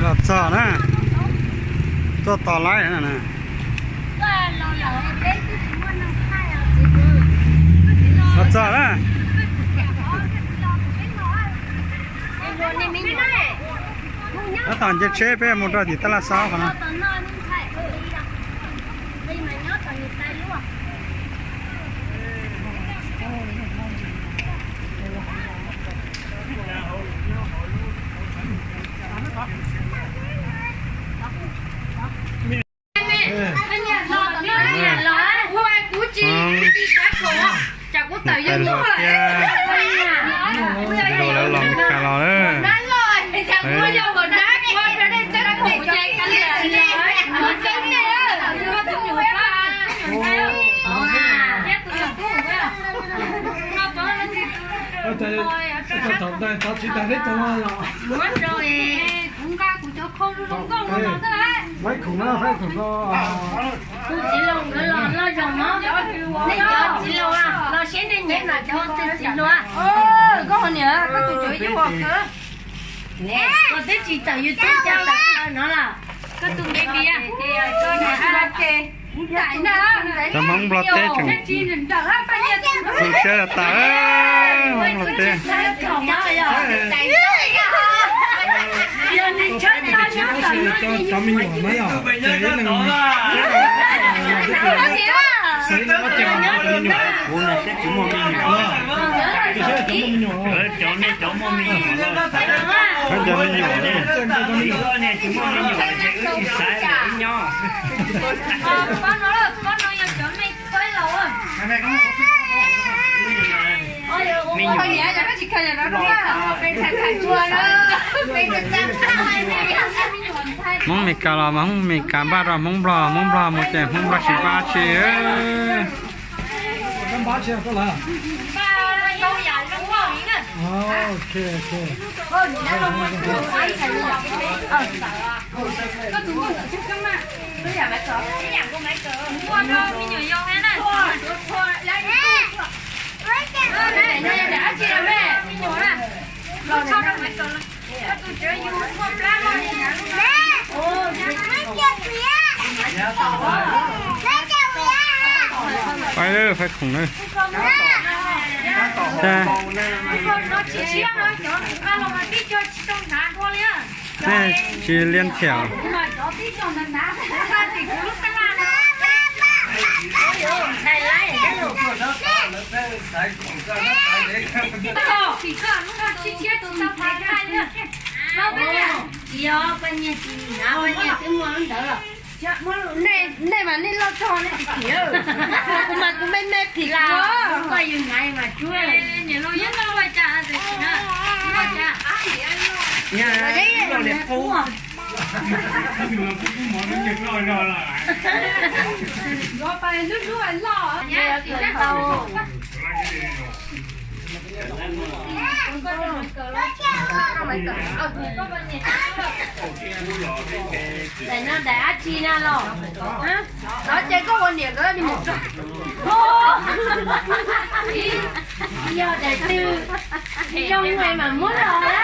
Los txog na, tuaj tos laib na. Los txog na. Tab tom nce tsheb peb mus rau tim tab laj xab qhov no. Niam tais hluas thiab Lu lawv los Mes Kas los lawm. Kuv txiv Loos nkawd los loj zoo no. Nej cov txiv Loos los siab nej nyiam no cov txiv Loos. Koj ho niam, koj tus cov yuav ua kawg. Koj twb tsis tawm YouTube cov tawm no los. Koj tus baby. Cov Hmoob Nplog teb tseem zoo siab tas, Hmoob Nplog teb. Cov me nyuam no yog ces ib leeg xaiv ob cag me nyuam. Kuv no thiab tsis muaj me nyuam. Cov nej cov muaj me nyuam, cov me nyuam ne, tsis muaj me nyuam ces wb tsis xaiv, wb nyob. Me nyuam. Hmoob Mes Kas los mas Hmoob Mes Kas npaj rau Hmoob Nplog, Hmoob Nplog mus ces Hmoob Nplog tsis npaj tsi. Faib, faib khoom na. Nej tsis liab thiab. Nej mas nej loj txog nej tsis phim, kuv mas kuv me me phim kuv. Koj yus hnav mas tsuag. Daim no daim dab tsi na los? Los ces koj ua niam nkawd li mus tso. Yog daim twg zoo mas muab los na.